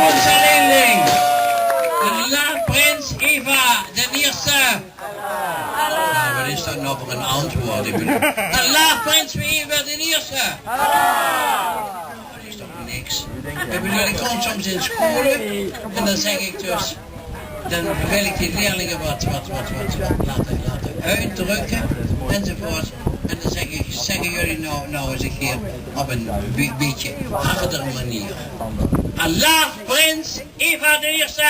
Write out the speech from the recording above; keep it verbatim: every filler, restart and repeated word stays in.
Onze leerling, de laafprins Eva de Ierste. Nou, wat is dat nou veur ein antwoord? Ich bedoel, de laafprins Eva de Ierste. Dat is toch niks. Ich bedoel, ich kóm soms in sjoeal en dan zègk ich dus, dan wil ich die leerlinge wat, wat, wat, wat, wat laote, laote oetdrökke enzovoort. En dan zègk ich, zègke geer nou, nou ins ein kieër op ein be-, bietje harder maneer: Alaaf, prins Eva de Ierste!